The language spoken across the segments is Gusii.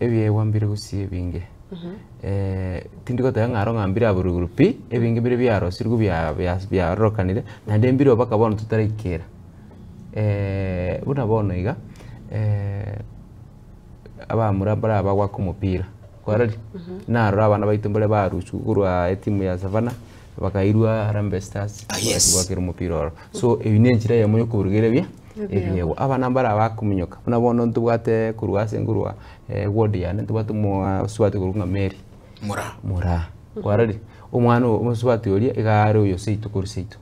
Ebiegwa mbire gusii ebinge. Tindi goteba ng'a aro ng'a mbire aburuguru pi, ebinge mbire biarosirwe bia bia biarorokanire, naende mbire mpaka bono totaraikera. Buna bono iga, abamura mbare bagoaka omopira, kwarorire? Narora abana baito mbare barusiwa korwa etimu ya Savannah, bakairwa Harambee Stars, Ah, yes. goakera omopira oro. So eywo na enchera eyemo ya okoburugeria ebi ebiegwa. Abana mbare abakominyoka, buna bono ntobwate korwa ase nkorwa ward yane ntobwate omosubati okorokwa ng'a Mary. Moraa. Moraa, kwarorire? Omwana oyo omosubati oria iga are oyo seito korwa seito,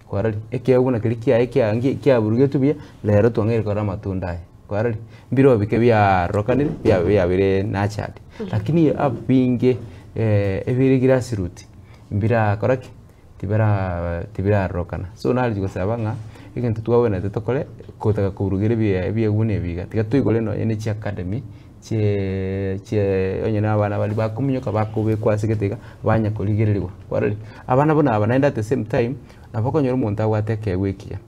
kwarorire? Ekeegwa buna keria kiaye kiange kiaburugetwe buya, rero twang'eire korora amatunda aye, kwarorire? Mbire bike biarokanire biabe biabeire nurtured, lakini abinge ebire grassroot mbirakora ki? Tibira tibirarorokana. So narigia gosaba ng'a egento twabwenerete tokore, kotaka koburugera ebie ebiegwa buna ebi iga, tiga toigore nonye na chiacademy chiee chiee onye na abana baria bakominyoka bakobekwa ase egete iga, banya korigereriwa, kwarorire. Abana buna aba naende at the same time, nabo okonyora omonto abwate ekeegwa ekiya,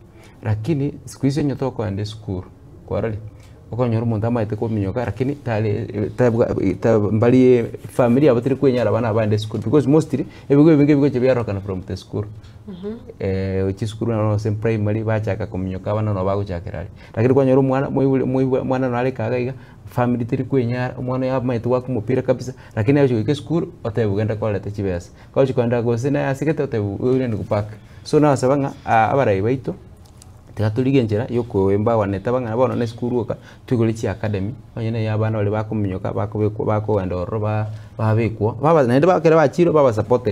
lakini siku hizi onye tokoenda esukuru, kwarorire, okonyora omonto amaete kominyoka lakini tari tabwa ta mbari famiri yabo teri kwenyara abana aba baende esukuru because mostly, ebigo ebinge bigocha biarorokana from the school. Chisukuru naro gose primary bachaka kominyoka abana nabo bagochakera aria. Lakini kwanyora omwana moibori moibwa omwana naro areke iga iga, family teri kwenyara, omwana oyo amaete goaka omopira kabisa, lakini agochi goika esukuru, otebiwa genda koreta chibesa. Agochi kogenda gose naye asigete otebiwa oirane park. So nasaba ng'a abarai baito, tiga torigie enchera ya okoempower taba ng'a bono na esukuru oka, toigore chiacademy, onye na abana baria bakominyoka bakobekwa bakogenda ororo ba babekwa, baba naende ekero bachire baba supported.